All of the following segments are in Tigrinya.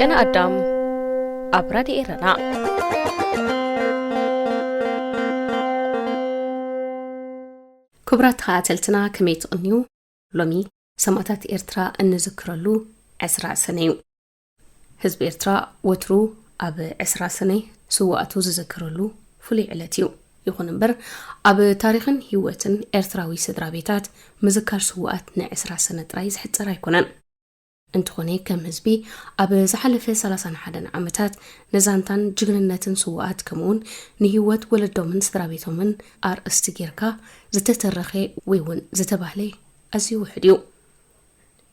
ጨና ኣዳም ኣብ ራድዮ ኤረና። ክቡራት ተኸታተልትና፣ ከመይ ትቕንዩ? ሎሚ ሰማእታት ኤርትራ እንዝክረሉ ዕስራ ሰነ እዩ። ህዝቢ ኤርትራ ወትሩ ኣብ ዕስራ ሰነ ስውኣቱ ዝዝክረሉ ፍሉይ ዕለት እዩ። ይኹን እምበር፣ ኣብ ታሪኽን ህይወትን ኤርትራዊ ስድራ ቤታት ምዝካር ስውኣት ንዕስራ ሰነ ጥራይ ዝሕጸር ኣይኮነን። እንተኾነ፣ ከም ህዝቢ ኣብ ዝሓለፈ ሰላሳን ሓደን ዓመታት ንዛንታን ጅግንነትን ስውኣት፣ ከምኡውን ንህይወት ወለዶምን ስድራ ቤቶምን ኣርእስቲ ጌርካ ዝተተረኸ ወይ እውን ዝተባህለ ኣዝዩ ውሑድ እዩ።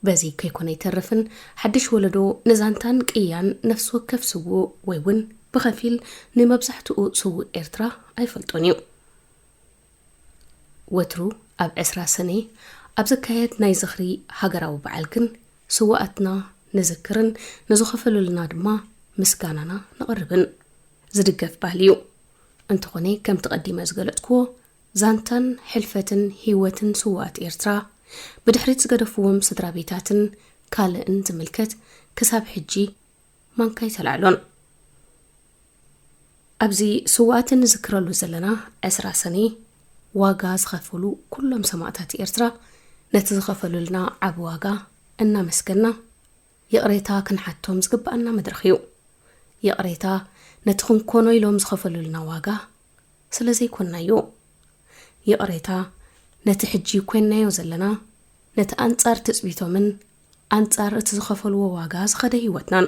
በዚ ከይኮነ ኣይተርፍን፣ ሓድሽ ወለዶ ንዛንታን ቅያን ነፍሲ ወከፍ ስዉእ ወይ እውን ብኸፊል ንመብዛሕትኡ ስዉእ ኤርትራ ኣይፈልጦን እዩ። ወትሩ ኣብ ዕስራ ሰነ ኣብ ዝካየድ ናይ ዝኽሪ ሃገራዊ በዓል ግን ስውኣትና ንዝክርን ንዝኸፈሉልና ድማ ምስጋናና ነቕርብን ዝድገፍ ባህሊ እዩ። እንተኾነ፣ ከምቲ ቀዲመ ዝገለጽክዎ፣ ዛንታን ሕልፈትን ህይወትን ስውኣት ኤርትራ፣ ብድሕሪት ዝገደፍዎም ስድራ ቤታትን ካልእን ዝምልከት ክሳብ ሕጂ ማንካ ኣይተላዕሎን። ኣብዚ ስውኣት እንዝክረሉ ዘለና ዕስራ ሰነ፣ ዋጋ ዝኸፈሉ ኩሎም ሰማእታት ኤርትራ፣ ነቲ ዝኸፈሉልና ዓቢ ዋጋ እናመስገና፣ ይቕሬታ ክንሓቶም ዝግብኣና መድረኽ እዩ። ይቕሬታ ነቲ ክንኮኖ ኢሎም ዝኸፈሉልና ዋጋ ስለ ዘይኮንናዮ። ይቕሬታ ነቲ ሕጂ ኮይንናዮ ዘለና፣ ነቲ ኣንጻር ትጽቢቶምን ኣንጻር እቲ ዝኸፈልዎ ዋጋ ዝኸደ ህይወትናን።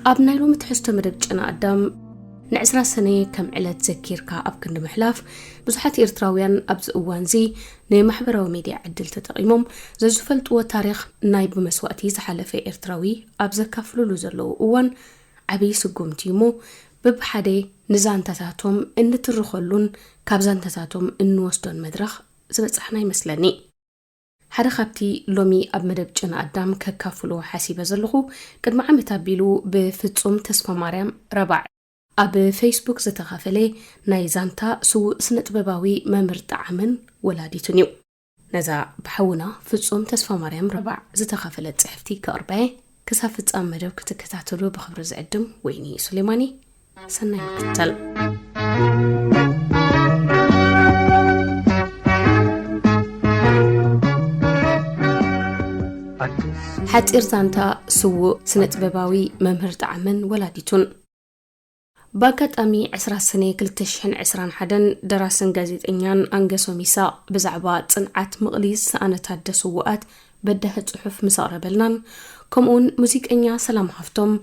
ኣብ ናይ ሎሚ ትሕዝቶ መደብ ጨና ኣዳም፣ ንዕስራ ሰነ ከም ዕለት ዘኪርካ ኣብ ክንዲ ምሕላፍ፣ ብዙሓት ኤርትራውያን ኣብዚ እዋንዚ ንማሕበራዊ ሜድያ ዕድል ተጠቒሞም፣ ዘዝፈልጥዎ ታሪኽ ናይ ብመስዋእቲ ዝሓለፈ ኤርትራዊ ኣብ ዘካፍሉሉ ዘለዉ እዋን፣ ዓብዪ ስጉምቲ እሞ፣ በብሓደ ንዛንታታቶም እንትርኸሉን ካብ ዛንታታቶም እንወስዶን መድረኽ ዝበጻሕና ይመስለኒ። ሓደ ካብቲ ሎሚ ኣብ መደብ ጨና ኣዳም ከካፍሎ ሓሲበ ዘለኹ፣ ቅድሚ ዓመት ኣቢሉ ብፍጹም ተስፋማርያም ረባዕ ኣብ ፌስቡክ ዝተኻፈለ ናይ ዛንታ ስዉእ ስነ-ጥበባዊ መምህር ጣዕምን ወላዲቱን እዩ። ነዛ ብሓውና ፍጹም ተስፋማርያም ረባዕ ዝተኻፈለት ጽሕፍቲ ከቕርበየ፣ ክሳብ ፍጻም መደብ ክትከታተሉ ብኽብሪ ዝዕድም ወይኒ ሱሌማኒ። ሰናይ ምክትታል። ሓጺር ዛንታ ስዉእ ስነ-ጥበባዊ መምህር ጣዕምን ወላዲቱን። ብኣጋጣሚ ዕስራ ሰነ ክልተ ሽሕን ዕስራን ሓደን ደራስን ጋዜጠኛን ኣንገሶም ይሳቕ ብዛዕባ ጽንዓት ምቕሊ ዝሰኣነት ኣደ ስዉኣት በዳሂ ጽሑፍ ምስ ኣቕረበልናን፣ ከምኡውን ሙዚቀኛ ሰላም ሃፍቶም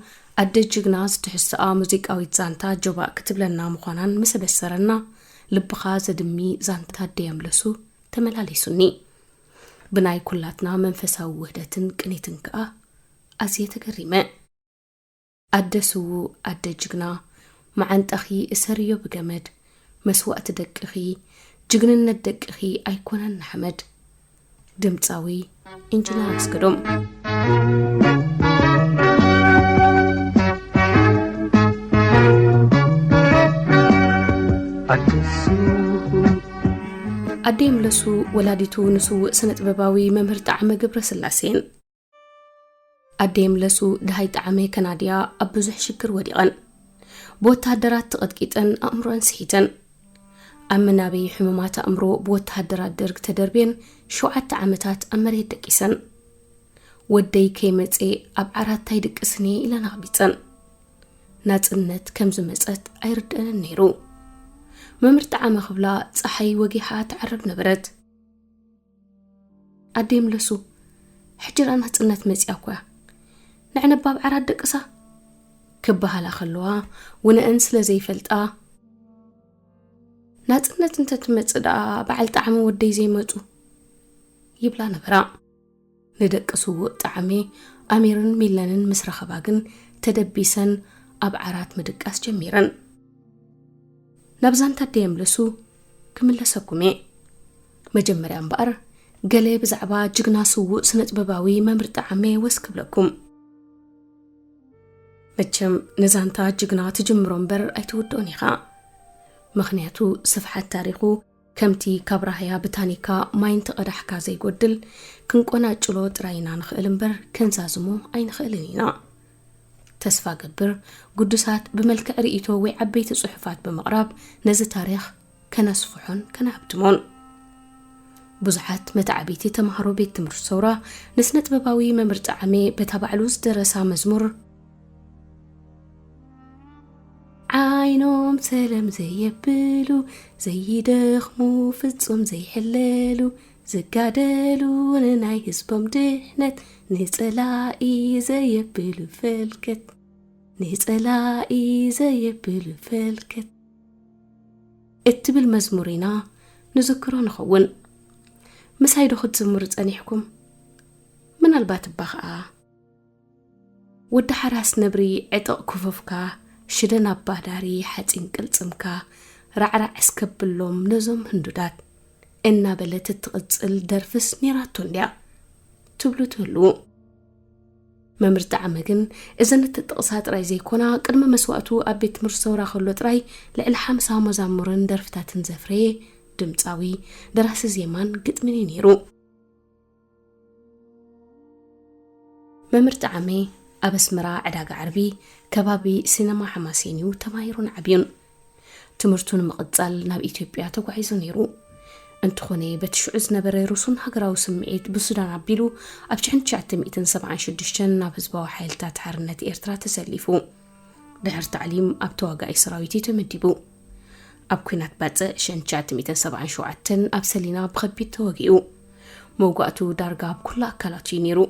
ኣደ ጅግና ዝትሕዝቶኣ ሙዚቃዊት ዛንታ ጆባእ ክትብለና ምዃናን ምስ ኣበሰረና፣ ልብኻ ዘድሚ ዛንታ ኣደ የምለሱ ተመላሊሱኒ። ብናይ ኩላትና መንፈሳዊ ውህደትን ቅኒትን ከኣ ኣዝየ ተገሪመ። ኣደ ስዉእ፣ ኣደ ጅግና፣ መዓንጣኺ እሰርዮ ብገመድ፣ መስዋእቲ ደቅኺ፣ ጅግንነት ደቅኺ ኣይኮነን ንሓመድ። ድምጻዊ ኢንጂነር ኣስገዶም። ኣደ ይምለሱ ወላዲቱ ንስዉእ ስነ-ጥበባዊ መምህር ጣዕመ ገብረስላሴን። ኣደ ይምለሱ ደሃይ ጣዕመ ከናድያ ኣብ ብዙሕ ሽግር ወዲቐን። ብወተሃደራት ተቐጥቂጠን ኣእምሮአን ስሒተን። ኣብ መናበዪ ሕሙማት ኣእምሮ ብወተሃደራት ደርግ ተደርብየን ሸውዓተ ዓመታት ኣብ መሬት ደቂሰን። ወደይ ከይመጸ ኣብ ዓራት ኣይድቅስን እየ ኢለን ኣቕቢጸን። ናጽነት ከም ዝመጸት ኣይርድአንን ነይሩ። መምህር ጣዕመ ክብላ ጸሓይ ወጊሓ ትዓርብ ነበረት። ኣደ ይምለሱ፣ ሕጂ ደኣ ናጽነት መጺኣ እኮ እያ። ንዕነባ ኣብ ዓራት ደቅሳ ክበሃላ ከለዋ፣ ውነአን ስለ ዘይፈልጣ፣ "ናጽነት እንተትመጽእ ደኣ በዓል ጣዕመ ወደይ ዘይመጹ?" ይብላ ነበራ። ንደቂ ስዉእ ጣዕመ ኣሚርን ሚለንን ምስ ረኸባ ግን ተደቢሰን ኣብ ዓራት ምድቃስ ጀሚረን። ናብ ዛንታ ኣደይ ኣምልሱ፣ ክምለሰኩም እየ። መጀመርያ እምበኣር፣ ገለ ብዛዕባ ጅግና ስዉእ ስነ-ጥበባዊ መምህር ጣዕመ ወስ ክብለኩም። መቸም ንዛንታ ጅግና ትጅምሮ እምበር ኣይትውድኦን ኢኻ። ምኽንያቱ ስፍሓት ታሪኹ ከምቲ ካብ ራህያ ብታኒካ ማይ እንትቐዳሕካ ዘይጎድል፣ ክንቆናጭሎ ጥራይ ኢና ንኽእል እምበር ከንዛዝሞ ኣይንኽእልን ኢና። ተስፋ ገብር፣ ግዱሳት ብመልክዕ ርእይቶ ወይ ዓበይቲ ጽሑፋት ብምቕራብ ነዚ ታሪኽ ከነስፍሖን ከነሃብትሞን። ብዙሓት መተዓብይቲ ተምሃሮ ቤት ትምህርቲ ሰውራ ንስነ ጥበባዊ መምህር ጣዕመ በታ ባዕሉ ዝደረሳ መዝሙር፣ ዓይኖም ሰለም ዘየብሉ፣ ዘይደኽሙ፣ ፍጹም ዘይሕለሉ፣ ዝጋደሉ ንናይ ህዝቦም ድሕነት፣ ንጸላኢ ዘየብሉ ፈልከት፣ ንጸላኢ ዘየብሉ ፈልከት እትብል መዝሙር ኢና ንዝክሮ ንኸውን። ምሳይ ዶ ክትዝምሩ ጸኒሕኩም? ምናልባት እባ ኸኣ። ወዲ ሓራስ ነብሪ ዕጥቕ ክፉፍካ፣ ሽደን ኣባዳሪ ሓጺን ቅልጽምካ፣ ራዕራዕ እስከብሎም ነዞም ህንዱዳት እናበለት እትቕጽል ደርፍስ ኔራቶ እንድያ ትብሉ ትህልዉ። መምህር ጣዕመ ግን እዘን እተጠቕሳ ጥራይ ዘይኮና፣ ቅድሚ መስዋእቱ ኣብ ቤት ትምህርቲ ሰውራ ከሎ ጥራይ ልዕሊ ሓምሳ መዛሙርን ደርፍታትን ዘፍረየ ድምጻዊ፣ ደራሲ ዜማን ግጥምን እዩ ነይሩ። መምህር ጣዕመ ኣብ ኣስመራ ዕዳጋ ዓርቢ ከባቢ ሲነማ ሓማሴን እዩ ተማሂሩን ዓብዩን። ትምህርቱ ንምቕጻል ናብ ኢትዮጵያ ተጓዒዙ ነይሩ። እንተኾነ በቲ ሽዑ ዝነበረ ርሱን ሃገራዊ ስምዒት ብሱዳን ኣቢሉ ኣብ ሽሕን ትሽዓተ ሚእትን ሰብዓን ሽዱሽተን ናብ ህዝባዊ ሓይልታት ሓርነት ኤርትራ ተሰሊፉ። ድሕሪ ታዕሊም ኣብ ተዋጋኢ ሰራዊት እዩ ተመዲቡ። ኣብ ኲናት ባጽዕ ሽሕን ትሽዓተ ሚእትን ሰብዓን ሸውዓተን ኣብ ሰሊና ብኸቢድ ተወጊኡ። መውጋእቱ ዳርጋ ኣብ ኩሉ ኣካላቱ እዩ ነይሩ።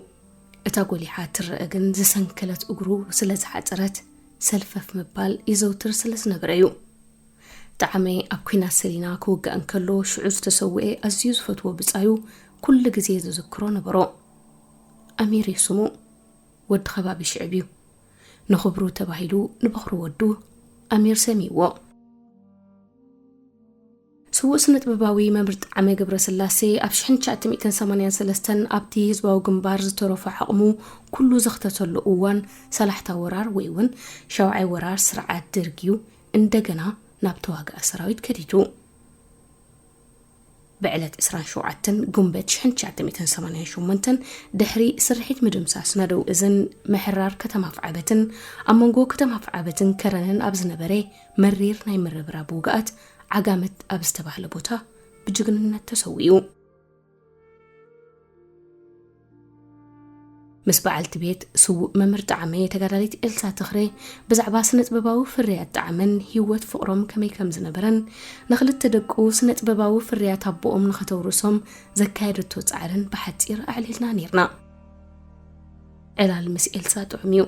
እታ ጎሊሓ ትረአ ግን ዝሰንከለት እግሩ ስለ ዝሓጸረት ሰልፈፍ ምባል ይዘውትር ስለ ዝነበረ እዩ። ጣዕመ ኣብ ኲናት ሰሊና ክውጋእ እንከሎ ሽዑ ዝተሰውኤ ኣዝዩ ዝፈትዎ ብጻዩ ኩሉ ግዜ ዝዝክሮ ነበሮ። ኣሚር እዩ ስሙ። ወዲ ከባቢ ሽዕብ እዩ። ንኽብሩ ተባሂሉ ንበኹሪ ወዱ ኣሚር ሰምይዎ። ስዉእ ስነ ጥበባዊ መምህር ጣዕመ ገብረስላሴ ኣብ ሽሕን ትሽዓተ ሚእትን ሰማንያን ሰለስተን ኣብቲ ህዝባዊ ግንባር ዝተረፎ ዓቕሙ ኩሉ ዘኽተተሉ እዋን፣ ሳላሕታ ወራር ወይ እውን ሻውዓይ ወራር ስርዓት ደርግ እዩ እንደገና ናብ ተዋጋኢ ሰራዊት ከዲቱ። ብዕለት ዕስራን ሸውዓተን ጉንበት ሽሕን ትሽዓተ ሚእትን ሰማንያን ሸሞንተን፣ ድሕሪ ስርሒት ምድምሳስ ናደው እዝን ምሕራር ከተማ ኣፍዓበትን፣ ኣብ መንጎ ከተማ ኣፍዓበትን ከረንን ኣብ ዝነበረ መሪር ናይ ምርብራብ ውግኣት፣ ዓጋመት ኣብ ዝተባህለ ቦታ ብጅግንነት ተሰዊኡ። ምስ በዓልቲ ቤት ስዉእ መምህር ጣዕመ ተጋዳሊት ኤልሳ ተኽሬ ብዛዕባ ስነ ጥበባዊ ፍርያት ጣዕመን ህይወት ፍቕሮም ከመይ ከም ዝነበረን፣ ንኽልተ ደቁ ስነ ጥበባዊ ፍርያት ኣቦኦም ንኸተውርሶም ዘካየደቶ ጻዕርን ብሓጺር ኣዕሊልና ኔርና። ዕላል ምስ ኤልሳ ጥዑም እዩ።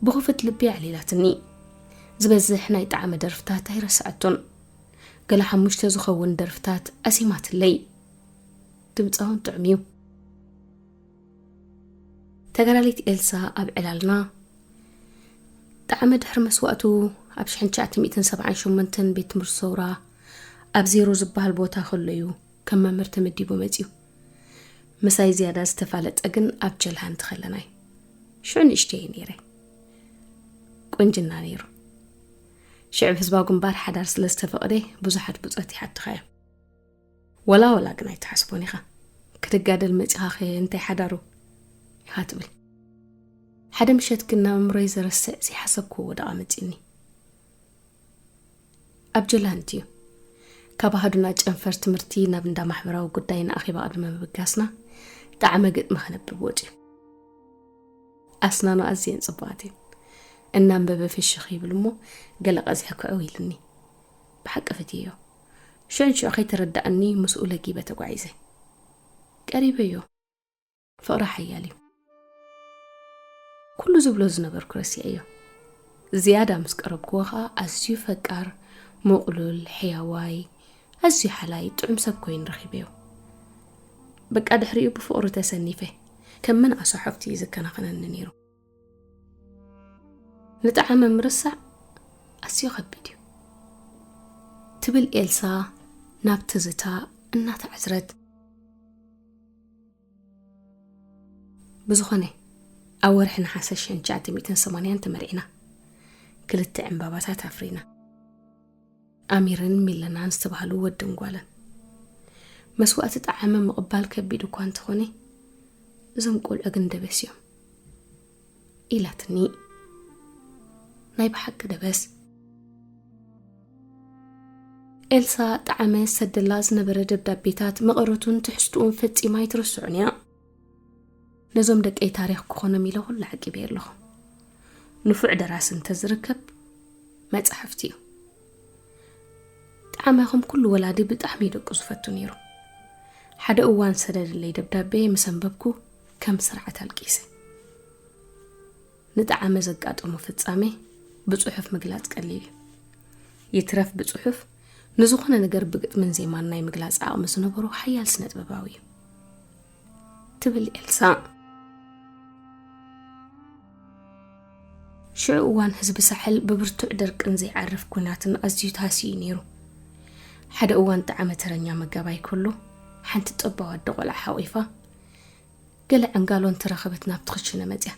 ብኽፉት ልቢ ኣዕሊላትኒ። ዝበዝሕ ናይ ጣዕመ ደርፍታት ኣይረስዐቶን። ገለ ሓሙሽተ ዝኸውን ደርፍታት ኣሲማትለይ። ድምጻ እውን ጥዑም እዩ። ተጋዳሊት ኤልሳ ኣብ ዕላልና፣ ጣዕመ ድሕሪ መስዋእቱ ኣብ ሽሕን ትሽዓተ ሚእትን ሰብዓን ሸሞንተን ቤት ትምህርቲ ሰውራ ኣብ ዜሮ ዝበሃል ቦታ ከሎ እዩ ከም መምህር ተመዲቡ መጺኡ። ምሳይ ዝያዳ ዝተፋለጠ ግን ኣብ ጀልሃንቲ ከለና እዩ። ሽዑ ንእሽተይ እየ ነይረ። ቁንጅና ነይሩ። ሽዕብ ህዝባዊ ግንባር ሓዳር ስለ ዝተፈቕደ ብዙሓት ብጾት ይሓቱኻ እዮም። ወላ ወላ ግን ኣይትሓስቦን ኢኻ። ክትጋደል መጺኻኸ እንታይ ሓዳሩ ኢኻ ትብል። ሓደ ምሸት ግን ናብ ኣእምሮይ ዘረስዕ ዘይሓሰብክዎ ወደቓ መጺእኒ። ኣብ ጀላንቲ እዩ። ካብ ኣሃዱና ጨንፈር ትምህርቲ ናብ እንዳ ማሕበራዊ ጉዳይ ንኣኼባ ቅድሚ ምብጋስና፣ ጣዕመ ግጥሚ ከነብብ ወጺኡ። ኣስናኑ ኣዝየን ጽቡቓት እየን። እናንበበ ፍሽኽ ይብል እሞ፣ ገለ ቀዚሐ ክዕው ኢሉኒ። ብሓቂ ፈትየዮ። ሽዑ ንሽዑ ከይተረድኣኒ ምስኡ ለጊበ ተጓዒዘ። ቀሪበዮ። ፍቕሪ ሓያል እዩ። ኩሉ ዝብሎ ዝነበርኩ ረሲዐዮ። ዝያዳ ምስ ቀረብክዎ ኸኣ ኣዝዩ ፈቃር፣ ምቕሉል፣ ሕያዋይ፣ ኣዝዩ ሓላይ፣ ጥዑም ሰብ ኮይኑ ረኺበዮ። በቃ ድሕሪኡ ብፍቕሩ ተሰኒፈ። ከም መን ኣሳሕፍቲ እዩ ዝከናኸነኒ ነይሩ። ንጠዓመ ምርሳዕ ኣዝዩ ከቢድ እዩ፣ ትብል ኤልሳ ናብ ትዝታ እናተዓዝረት። ብዝኾነ፣ ኣብ ወርሒ ነሓሰ ሽሕን ትሽዓተ ሚእትን ሰማንያን ተመርዒና። ክልተ ዕምባባታት ኣፍሪና። ኣሚርን ሚለናን ዝተባህሉ ወድን ጓልን። መስዋእቲ ጠዓመ ምቕባል ከቢድ እኳ እንተኾነ፣ እዞም ቆልዑ ግን ደበስ እዮም። ኢላትኒ። ናይ ብሓቂ ደበስ። ኤልሳ ጠዓመ ዝሰደላ ዝነበረ ደብዳቤታት መቐረቱን ትሕዝትኡን ፈጺማ ኣይትርስዑን እያ። ነዞም ደቀይ ታሪኽ ክኾኖም ኢለ ኩሉ ዓቂበ ኣለኹ። ንፉዕ ደራሲ እንተዝርከብ መጻሕፍቲ እዩ። ጠዓመ ከም ኩሉ ወላዲ ብጣዕሚ እዩ ደቁ ዝፈቱ ነይሩ። ሓደ እዋን ሰደደለይ ደብዳቤ ምስ ኣንበብኩ ከም ስርዓት ኣልቂሰ። ንጠዓመ ዘጋጠሞ ፍጻሜ ብጽሑፍ ምግላጽ ቀሊል እዩ። ይትረፍ ብጽሑፍ፣ ንዝኾነ ነገር ብግጥምን ዜማን ናይ ምግላጽ ዓቕሚ ዝነበሮ ሓያል ስነጥበባዊ እዩ፣ ትብል ኤልሳ። ሽዑ እዋን ህዝቢ ሳሕል ብብርቱዕ ደርቅን ዘይዓርፍ ኲናትን ኣዝዩ ተሃስዩ እዩ ነይሩ። ሓደ እዋን ጠዓመ ተረኛ መጋባይ ከሎ፣ ሓንቲ ጸባብ ኣደ ቆልዓ ሓቒፋ፣ ገለ ዕንጋሎ እንተረኸበት ናብቲ ክሽነ መጽያ።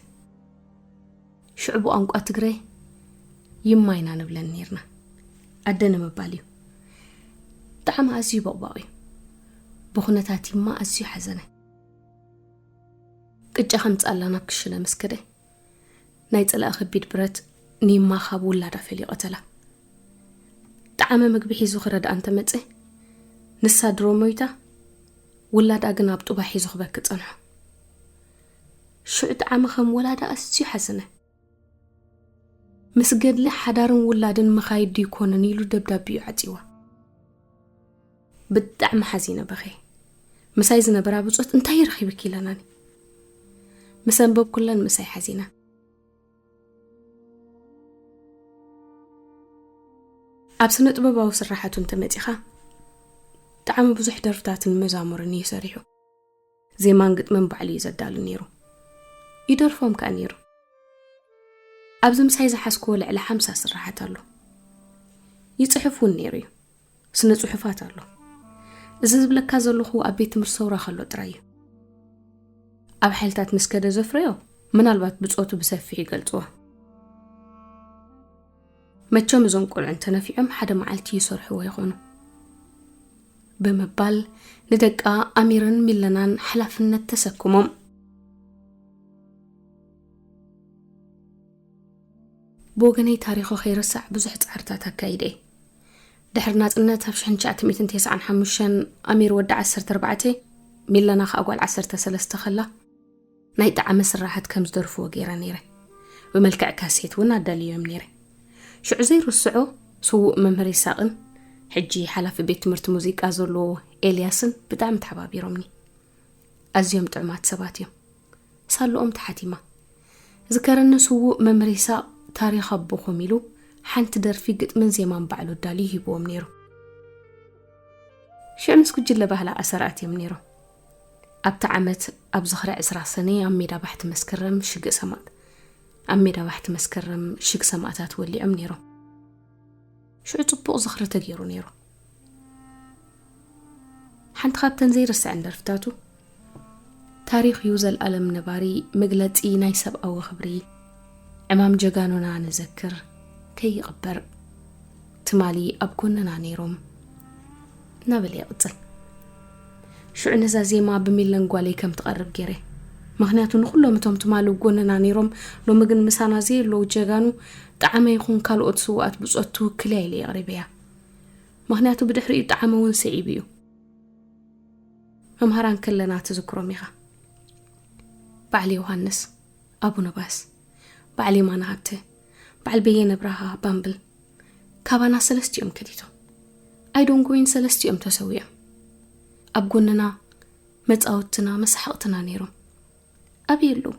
ሽዑ ብቋንቋ ትግረ ይማ ኢና ንብለን ነይርና። ኣደ ንምባል እዩ። ጠዓመ ኣዝዩ ቦቕባቕ እዩ። ብኹነታት ይማ ኣዝዩ ሓዘነ። ቅጫ ከምጽኣላ ናብ ክሽነ ምስ ከደ፣ ናይ ጽላኢ ከቢድ ብረት ንይማ ካብ ውላዳ ፈልዩ ቀተላ። ጠዓመ ምግቢ ሒዙ ክረድኣ እንተመጸ፣ ንሳ ድሮ ሞይታ፣ ውላዳ ግን ኣብ ጡባ ሒዙ ክበኪ ጸንሖ። ሽዑ ጠዓመ ከም ወላዳ ኣዝዩ ሓዘነ። ምስ ገድሊ ሓዳርን ውላድን ምኻይድ ድዩ ኮነን ኢሉ ደብዳቤኡ ዓጺዋ። ብጣዕሚ ሓዚነ በኸየ። ምሳይ ዝነበራ ብጾት እንታይ ረኺብኪ ኢለናኒ። ምስ ኣንበብኩለን ምሳይ ሓዚና። ኣብ ስነ ጥበባዊ ስራሓቱ እንተመጺኻ፣ ጠዓመ ብዙሕ ደርፍታትን መዛሙርን እዩ ሰሪሑ። ዜማን ግጥምን ባዕሉ እዩ ዘዳሉ ነይሩ። ይደርፎም ከኣ ነይሩ። ኣብዚ ምሳይ ዝሓዝክዎ ልዕሊ ሓምሳ ስራሓት ኣሎ። ይጽሕፍ እውን ነይሩ እዩ። ስነ ጽሑፋት ኣሎ። እዚ ዝብለካ ዘለኹ ኣብ ቤት ትምህርቲ ሰውራ ከሎ ጥራይ እዩ። ኣብ ሓይልታት ምስ ከደ ዘፍረዮ ምናልባት ብጾቱ ብሰፊሕ ይገልጽዎ። መቸም እዞም ቆልዑ እንተነፊዖም ሓደ መዓልቲ ይሰርሕዎ ይኾኑ፣ ብምባል ንደቃ ኣሚርን ሚለናን ሓላፍነት ተሰክሞም። ብወገነይ ታሪኹ ከይርሳዕ ብዙሕ ጻዕርታት ኣካይደ። ድሕሪ ናጽነት ኣብ ሽሕን ትሽዓተ ሚእትን ተስዓን ሓሙሽተን ኣሚር ወዲ ዓሰርተ ኣርባዕተ፣ ሚለና ከኣ ጓል ዓሰርተ ሰለስተ ከላ፣ ናይ ጠዓመ ስራሓት ከም ዝደርፍዎ ገይረ ነይረ። ብመልክዕ ካሴት እውን ኣዳልዮም ነይረ። ሽዑ ዘይርስዖ ስዉእ መምህር ይሳቕን ሕጂ ሓላፊ ቤት ትምህርቲ ሙዚቃ ዘለዎ ኤልያስን ብጣዕሚ ተሓባቢሮምኒ። ኣዝዮም ጥዑማት ሰባት እዮም። ሳልኦም ተሓቲማ። ዝከረኒ ስዉእ መምህር ይሳቕ ታሪኽ ኣቦኹም ኢሉ ሓንቲ ደርፊ ግጥምን ዜማን ባዕሉ ኣዳልዩ ሂብዎም ነይሩ። ሽዑ ምስ ጉጅለ ባህሊ ኣሰር ኣትዮም ነይሮም። ኣብቲ ዓመት ኣብ ዝኽሪ ዕስራ ሰነ ኣብ ሜዳ ባሕቲ መስከረም ሽግ ሰማእት-፣ ኣብ ሜዳ ባሕቲ መስከረም ሽግ ሰማእታት ወሊዖም ነይሮም። ሽዑ ጽቡቕ ዝኽሪ ተገይሩ ነይሩ። ሓንቲ ካብተን ዘይርስዐን ደርፍታቱ፣ ታሪኽ እዩ ዘልኣለም ነባሪ፣ መግለጺ ናይ ሰብኣዊ ክብሪ፣ ዕማም ጀጋኑና ንዘክር፣ ከይቕበር፣ ትማሊ ኣብ ጎንና ነይሮም፣ እናበለ ይቕጽል። ሽዑ ነዛ ዜማ ብሚለን ጓለይ ከም ትቐርብ ገይረ። ምኽንያቱ ንኹሎም እቶም ትማሊ ኣብ ጎንና ነይሮም፣ ሎሚ ግን ምሳና ዘየለዉ ጀጋኑ፣ ጠዓመ ይኹን ካልኦት ስዉኣት ብጾት ትውክል እያ ኢለ የቕሪበያ። ምኽንያቱ ብድሕሪኡ ጠዓመ እውን ስዒቡ እዩ። መምሃራን ከለና ትዝክሮም ኢኻ። በዓል ዮሃንስ፣ ኣቡነ ባስ፣ በዓል የማነ ሃብተ፣ በዓል በየነ ብርሃ ባምብል፣ ካባና ሰለስቲኦም ከዲቶም። ኣይዶንጎይን ሰለስቲኦም ተሰዊኦም። ኣብ ጎንና መጻወትና፣ መሳሕቕትና ነይሮም። ኣበይ ኣለዉ?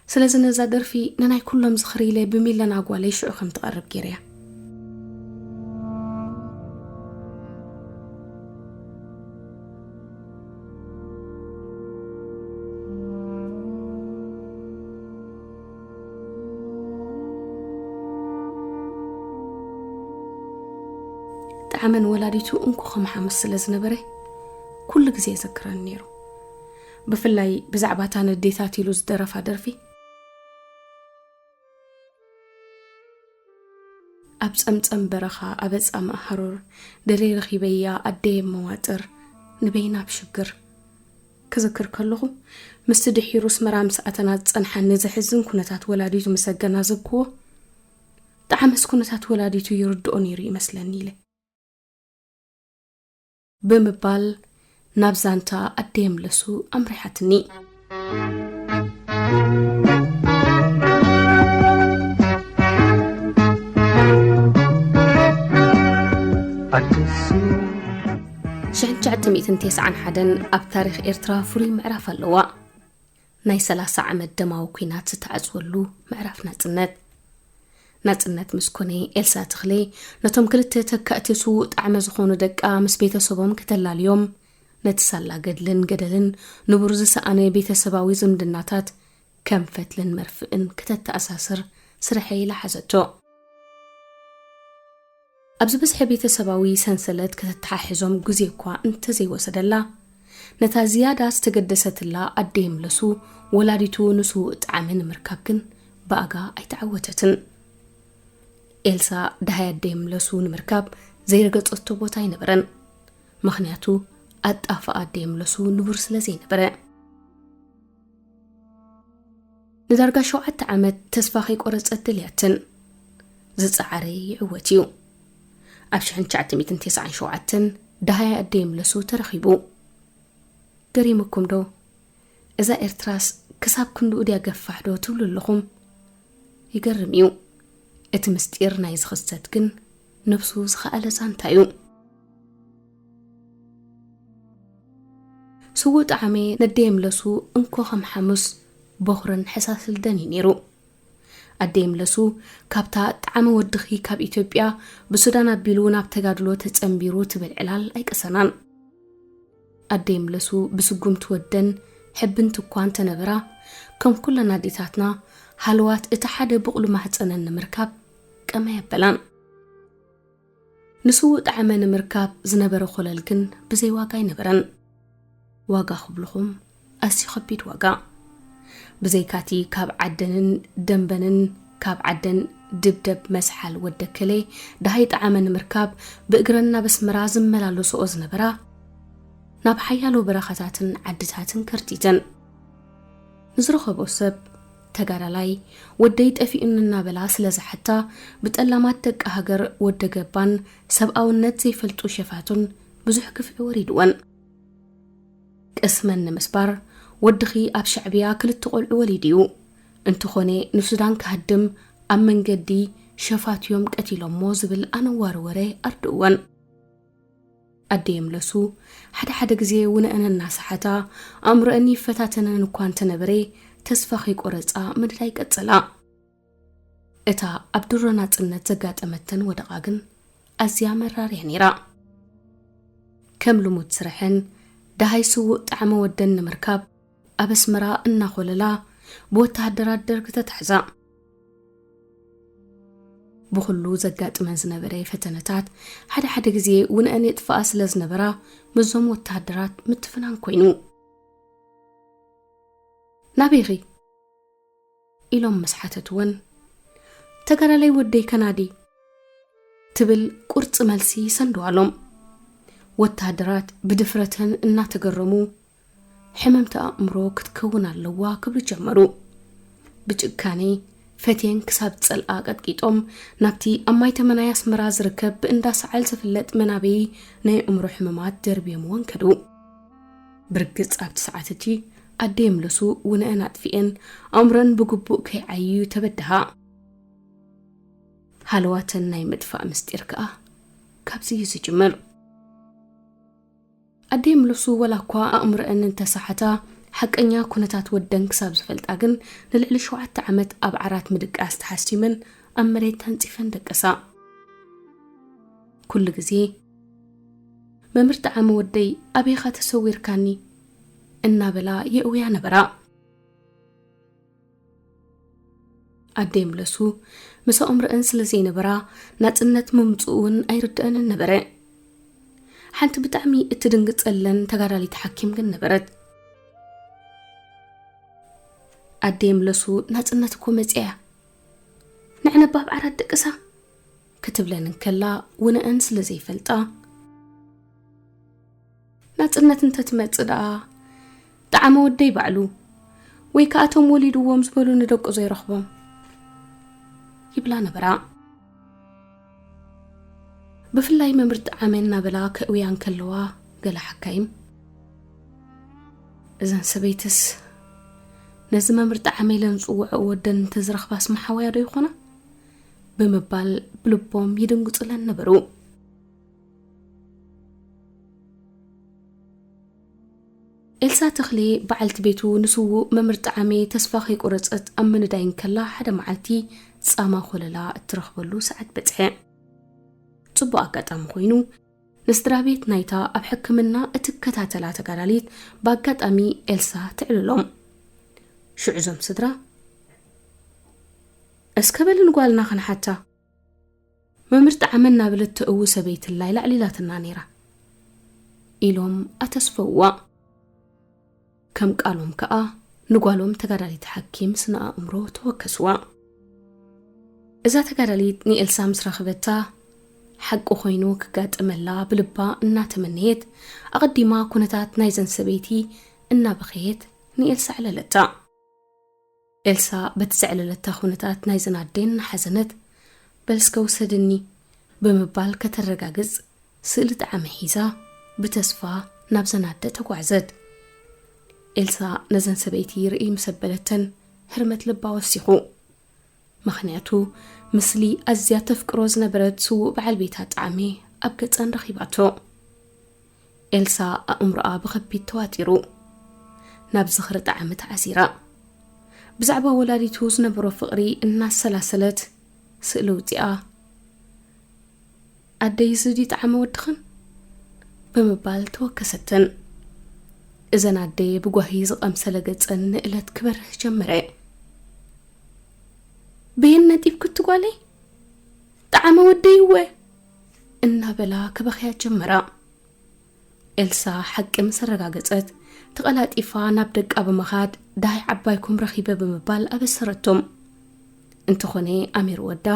ስለዚ ነዛ ደርፊ ንናይ ኩሎም ዝኽሪ ኢለ ብሚለና ጓለይ ሽዑ ከም ትቐርብ ገይረያ። ጣዕመን ወላዲቱ እንኮ ከም ሓሙስ ስለ ዝነበረ ኩሉ ግዜ የዘክረኒ ነይሩ። ብፍላይ ብዛዕባ እታ ነዴታት ኢሉ ዝደረፋ ደርፊ። ኣብ ጸምጸም በረኻ ኣብ ኣጻምእ ሃሩር ደለይ ረኺበያ ኣደይ መዋጥር ንበይና ኣብ ሽግር ክዝክር ከለኹ ምስቲ ድሒሩ ኣስመራ ምስ ኣተና ዝጸንሓኒ ዘሕዝን ኩነታት ወላዲቱ ምስ ኣገናዘብክዎ ጣዕመስ ኩነታት ወላዲቱ ይርድኦ ነይሩ ይመስለኒ ኢለ ብምባል ናብ ዛንታ ኣደይ ኣምለሱ ኣምሪሓትኒ። ኣዲስ ሽሕን ትሽዓተ ሚእትን ተስዓን ሓደን ኣብ ታሪኽ ኤርትራ ፍሉይ ምዕራፍ ኣለዋ። ናይ ሰላሳ ዓመት ደማዊ ኲናት ዝተዓጽወሉ ምዕራፍ ናጽነት። ናጽነት ምስ ኮነ ኤልሳ ተኽሌ ነቶም ክልተ ተካእቲ ስዉእ ጣዕመ ዝኾኑ ደቃ ምስ ቤተሰቦም ከተላልዮም፣ ነቲ ሳላ ገድልን ገደልን ንቡር ዝሰኣነ ቤተሰባዊ ዝምድናታት ከም ፈትልን መርፍእን ከተተኣሳስር ስርሐይ ኢላ ሓዘቶ። ኣብ ዝበዝሐ ቤተሰባዊ ሰንሰለት ከተተሓሕዞም ግዜ እኳ እንተዘይወሰደላ፣ ነታ ዝያዳ ዝተገደሰትላ ኣደይ ምለሱ ወላዲቱ ንስዉእ ጣዕመ ንምርካብ ግን ብኣጋ ኣይተዓወተትን። ኤልሳ ደሃይ ኣደይ ምለሱ ንምርካብ ዘይረገጸቶ ቦታ ኣይነበረን። ምኽንያቱ ኣጣፍኣ ኣደይ ምለሱ ንቡር ስለ ዘይነበረ። ንዳርጋ ሸውዓተ ዓመት ተስፋ ከይቆረጸት ደልያትን ዝጸዓረ ይዕወት እዩ። ኣብ ሽሕን ትሽዓተ ሚእትን ተስዓን ሸውዓተን ደሃይ ኣደይ ምለሱ ተረኺቡ። ገሪሙኩም ዶ? እዛ ኤርትራስ ክሳብ ክንድኡ ድያ ገፋሕ ዶ ትብሉ ኣለኹም? ይገርም እዩ። እቲ ምስጢር ናይዚ ክስተት ግን ነብሱ ዝኸኣለ ዛንታ እዩ። ስዉእ ጣዕመ ነደይ ምለሱ እንኮ ከም ሓሙስ፣ ቦኽርን ሕሳስ ልደን እዩ ነይሩ። ኣደይ ምለሱ ካብታ ጣዕመ ወድኺ ካብ ኢትዮጵያ ብሱዳን ኣቢሉ ናብ ተጋድሎ ተጸንቢሩ ትብል ዕላል ኣይቀሰናን። ኣደይ ምለሱ ብስጉምቲ ወደን ሕብንቲ እኳ እንተነበራ፣ ከም ኩለን ኣዴታትና ሃለዋት እቲ ሓደ ብቑሉ ማህጸነን ንምርካብ ቀመይ ኣበላን። ንስዉእ ጣዕመ ንምርካብ ዝነበረ ኮለል ግን ብዘይ ዋጋ ኣይነበረን። ዋጋ ክብልኹም ኣዝዩ ከቢድ ዋጋ። ብዘይካቲ ካብ ዓደንን ደንበንን ካብ ዓደን ድብደብ መስሓል ወደከሌ ደሃይ ጣዕመ ንምርካብ ብእግረን ናብ ኣስመራ ዝመላለስኦ ዝነበራ ናብ ሓያሎ በረኻታትን ዓድታትን ከርቲተን ንዝረኸቦ ሰብ ተጋዳላይ ወደይ ጠፊኡኒ እናበላ ስለ ዝሓታ ብጠላማት ደቂ ሃገር ወደ ገባን ሰብኣውነት ዘይፈልጡ ሸፋቱን ብዙሕ ግፍዒ ወሪድወን። ቅስመን ንምስባር ወድኺ ኣብ ሻዕብያ ክልተ ቆልዑ ወሊዱ እዩ። እንተኾነ ንሱዳን ክሃድም ኣብ መንገዲ ሸፋት እዮም ቀቲሎሞ ዝብል ኣነዋሪ ወረ ኣርድእወን። ኣደይ ምለሱ ሓደ ሓደ ግዜ ውነአን እናሰሓታ ኣእምሮአን ይፈታተነን እኳ እንተነበረ ተስፋ ከይቆረጻ ምድላይ ቀጸላ። እታ ኣብ ድሮ ናጽነት ዘጋጠመተን ወደቓ ግን ኣዝያ መራር እያ ነይራ። ከም ልሙድ ስርሐን ደሃይ ስዉእ ጣዕመ ወደን ንምርካብ ኣብ ኣስመራ እናኾለላ ብወተሃደራት ደርግ ተታሕዛ። ብኹሉ ዘጋጥመን ዝነበረ ፈተነታት ሓደ ሓደ ግዜ ውንአን የጥፍኣ ስለ ዝነበራ ምስዞም ወተሃደራት ምትፍናን ኮይኑ። ናበይኺ? ኢሎም ምስ ሓተትወን፣ ተጋዳላይ ወደይ ከናዲ ትብል ቁርፂ መልሲ ሰንደዋሎም። ወተሃደራት ብድፍረተን እናተገረሙ፣ ሕምምቲ ኣእምሮ ክትከውን ኣለዋ ክብሉ ጀመሩ። ብጭካኔ ፈትየን ክሳብ ዝፀልኣ ቀጥቂጦም ናብቲ ኣብ ማይ ተመናይ ኣስመራ ዝርከብ ብእንዳ ሰዓል ዝፍለጥ መናበዪ ናይ ኣእምሮ ሕሙማት ደርብዮምወን ከዱ። ብርግፅ ኣብቲ ሰዓት እቲ ኣደ የምለሱ ውነአን ኣጥፊኤን ኣእምሮን ብግቡእ ከይዓዩ ተበድሃ። ሃለዋተን ናይ ምጥፋእ ምስጢር ከኣ ካብዚ እዩ ዝጅምር። ኣደ የምለሱ ወላ እኳ ኣእምሮአን እንተሰሓታ ሓቀኛ ኩነታት ወደን ክሳብ ዝፈልጣ ግን፣ ንልዕሊ ሸውዓተ ዓመት ኣብ ዓራት ምድቃስ ተሓሲመን ኣብ መሬት ተንጺፈን ደቀሳ። ኩሉ ግዜ፣ "መምህር ጣዕመ ወደይ፣ ኣበይኻ ተሰዊርካኒ?" እናበላ የእውያ ነበራ። ኣደ የምለሱ ምሳኦም ርአን ስለ ዘይነበራ፣ ናጽነት ምምጽኡ እውን ኣይርድአንን ነበረ። ሓንቲ ብጣዕሚ እትድንግጸለን ተጋዳሊት ሓኪም ግን ነበረት። ኣደ የምለሱ፣ "ናጽነት እኮ መጺኣ እያ፣ ንዕነባ ኣብ ዓራት ደቅሳ?" ክትብለን እንከላ፣ ውነአን ስለ ዘይፈልጣ፣ "ናጽነት እንተትመጽእ ደኣ፣ ጣዕመ ወደይ ባዕሉ፣ ወይ ከኣ እቶም ወሊድዎም ዝበሉ ንደቁ ዘይረኽቦም?" ይብላ ነበራ። ብፍላይ መምህር ጣዕመ እናበላ ከእውያ እንከለዋ፣ ገለ ሓካይም፣ "እዘን ሰበይትስ ነዚ መምህር ጣዕመ ኢለን ዝጽውዐኦ ወደን እንተዝረኽባስ መሓውያ ዶ ይኾና?" ብምባል ብልቦም ይድንግጹለን ነበሩ። ኤልሳ ተኽሌ፣ በዓልቲ ቤቱ፣ ንስዉእ መምህር ጣዕመ ተስፋ ከይቆረጸት ኣብ ምንዳይ እንከላ፣ ሓደ መዓልቲ ጻማ ኮለላ እትረኽበሉ ሰዓት በጽሐ። ጽቡቕ ኣጋጣሚ ኮይኑ፣ ንስድራ ቤት ናይታ ኣብ ሕክምና እትከታተላ ተጋዳሊት ብኣጋጣሚ ኤልሳ ትዕልሎም። ሽዑ እዞም ስድራ፣ "እስከ በሊ ንጓልና ክንሓታ፣ መምህር ጣዕመ እናበለት ተእዊ ሰበይትላ ኢላ ኣዕሊላትና ነይራ" ኢሎም ኣተስፈውዋ። ከም ቃሎም ከኣ ንጓሎም ተጋዳሊት ሓኪም ስነ ኣእምሮ ተወከስዋ። እዛ ተጋዳሊት ንኤልሳ ምስ ረኸበታ፣ ሓቂ ኮይኑ ክጋጠመላ ብልባ እናተመነየት፣ ኣቐዲማ ኩነታት ናይዘን ሰበይቲ እናበኸየት ንኤልሳ ኣዕለለታ። ኤልሳ በቲ ዘዕለለታ ኩነታት ናይዘን ኣዴ እናሓዘነት፣ "በል እስከ ውሰድኒ" ብምባል ከተረጋግጽ፣ ስእሊ ጣዕመ ሒዛ ብተስፋ ናብዘን ኣደ ተጓዕዘት። ኤልሳ ነዘን ሰበይቲ ርእይ ምስ ኣበለተን፣ ህርመት ልባ ወሲኹ። ምኽንያቱ፣ ምስሊ ኣዝያ ተፍቅሮ ዝነበረት ስዉእ በዓል ቤታ ጣዕመ ኣብ ገጸን ረኺባቶ። ኤልሳ ኣእምሮኣ ብኸቢድ ተዋጢሩ፣ ናብ ዝኽሪ ጣዕመ ተዓዚራ። ብዛዕባ ወላዲቱ ዝነበሮ ፍቕሪ እናሰላሰለት፣ ስእሊ ውጺኣ፣ "ኣደይ፣ እዚ ድዩ ጣዕመ ወድኽን?" ብምባል ተወከሰተን። እዘን ኣደ ብጓሂ ዝቐምሰለ ገጸን ንእለት ክበርህ ጀመረ። "በየን ነጢብኩ እቲ ጓለይ? ጣዕመ ወደይ እወ!" እናበላ ክበኽያ ጀመራ። ኤልሳ ሓቂ ምስ ኣረጋገጸት፣ ተቐላጢፋ ናብ ደቃ ብምኻድ፣ "ደሃይ ዓባይኩም ረኺበ" ብምባል ኣበሰረቶም። እንተኾነ ኣሚር ወዳ፣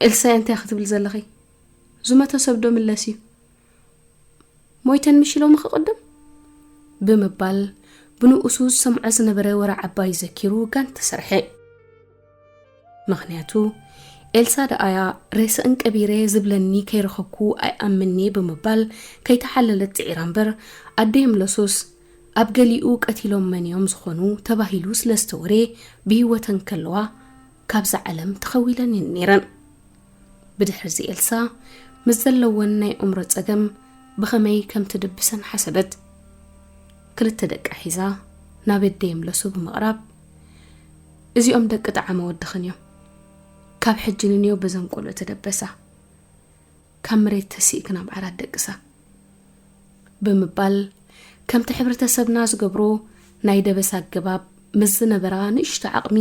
"ኤልሳየ፣ እንታይ ክትብል ዘለኺ? ዝሞተ ሰብ ዶ ምለስ እዩ? ሞይተን ምሽ ኢሎምኺ ቅድም?" ብምባል ብንኡሱ ዝሰምዖ ዝነበረ ወረ ዓባይ ዘኪሩ ጋን ተሰርሐ። ምኽንያቱ፣ ኤልሳ ደኣያ ሬሰአን ቀቢረ ዝብለኒ ከይረኸብኩ ኣይኣምን'የ ብምባል ከይተሓለለት ጽዒራ እምበር፣ ኣደ የምለሱስ ኣብ ገሊኡ ቀቲሎም መን እዮም ዝኾኑ ተባሂሉ ስለ ዝተወርየ ብህይወተን ከለዋ ካብዛ ዓለም ተኸዊለን እየን ነይረን። ብድሕርዚ ኤልሳ ምስ ዘለወን ናይ ኣእምሮ ጸገም ብኸመይ ከም ትድብሰን ሓሰበት። ክልተ ደቃ ሒዛ ናብ ኣደ የምለሱ ብምቕራብ፣ "እዚኦም ደቂ ጣዕመ ወድኽን እዮም። ካብ ሕጂ ንንዮ በዘን ቆልዑ ተደበሳ። ካብ መሬት ተሲእክን ኣብ ዓራት ደቅሳ" ብምባል፣ ከምቲ ሕብረተሰብና ዝገብሮ ናይ ደበሳ ኣገባብ ምስ ዝነበራ ንእሽቶ ዓቕሚ፣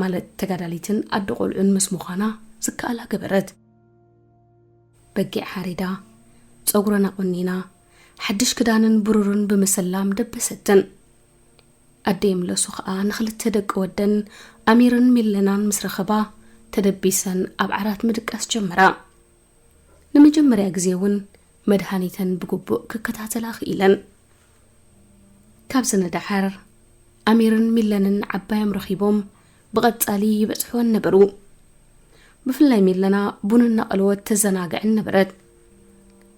ማለት ተጋዳሊትን ኣደ ቆልዑን ምስ ምዃና ዝከኣላ ገበረት። በጊዕ ሓሪዳ፣ ጸጉረን ኣቖኒና፣ ሓድሽ ክዳንን ብሩርን ብምስላም ደበሰተን። ኣደ የምለሱ ኸኣ ንኽልተ ደቂ ወደን ኣሚርን ሚለናን ምስ ረኸባ፣ ተደቢሰን ኣብ ዓራት ምድቃስ ጀመራ። ንመጀመርያ ግዜ እውን መድሃኒተን ብግቡእ ክከታተላ ክኢለን። ካብዚ ንደሓር፣ ኣሚርን ሚለንን ዓባዮም ረኺቦም ብቐጻሊ ይበጽሕወን ነበሩ። ብፍላይ ሚለና ቡን እናቐለወት ተዘናግዐን ነበረት።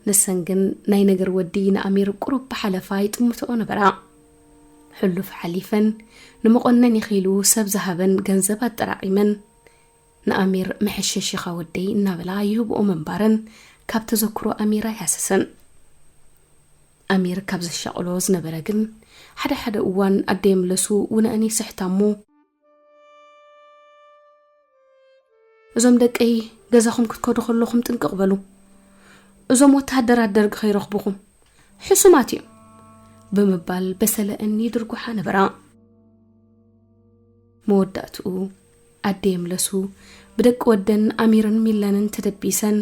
ንሰን ግን ናይ ነገር ወዲ ንኣሚር ቁሩብ ብሓለፋ ይጥምትኦ ነበራ። ሕሉፍ ሓሊፈን፣ ንመቖነን ኢኺሉ ሰብ ዝሃበን ገንዘብ ኣጠራቒመን፣ ንኣሚር "መሐሸሺኻ ወደይ" እናበላ ይህብኦ ምንባረን ካብ ተዘክሮ ኣሚራ ኣይሃሰሰን። ኣሚር ካብ ዘሻቕሎ ዝነበረ ግን፣ ሓደ ሓደ እዋን ኣደይ ምለሱ ውነአን ይስሕታ እሞ፣ "እዞም ደቀይ ገዛኹም ክትከዱ ከለኹም ጥንቅቕ በሉ፣ እዞም ወተሃደራት ደርጊ ከይረኽቡኹም፣ ሕሱማት እዮም" ብምባል በሰለአን ይድርጉሓ ነበራ። መወዳእትኡ ኣደይ ምለሱ ብደቂ ወደን ኣሚርን ሚለንን ተደቢሰን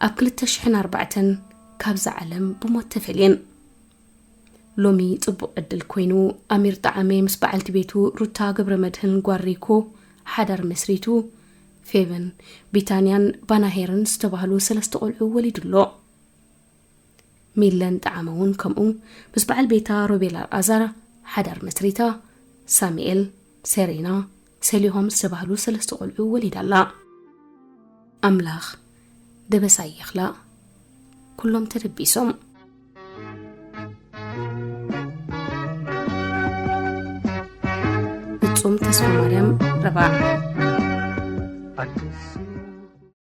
ኣብ ክልተ ሽሕን ኣርባዕተን ካብዛ ዓለም ብሞት ተፈልየን። ሎሚ ጽቡቕ ዕድል ኮይኑ፣ ኣሚር ጠዓመ ምስ በዓልቲ ቤቱ ሩታ ገብረመድህን ጓሪኮ ሓዳር መስሪቱ፣ ፌቨን፣ ቢታንያን ባናሄርን ዝተባህሉ ሰለስተ ቆልዑ ወሊዱ ኣሎ። ሚለን ጠዓመ እውን ከምኡ ምስ በዓል ቤታ ሮቤል ኣልኣዛር ሓዳር መስሪታ፣ ሳሙኤል፣ ሴሬና፣ ሰሊሆም ዝተባህሉ ሰለስተ ቆልዑ ወሊዳ ኣላ። ኣምላኽ ደበሳ ይኽላእ፣ ኩሎም ተደቢሶም። ፍጹም ተስፋ ማርያም ረባዕ። ኣዲስ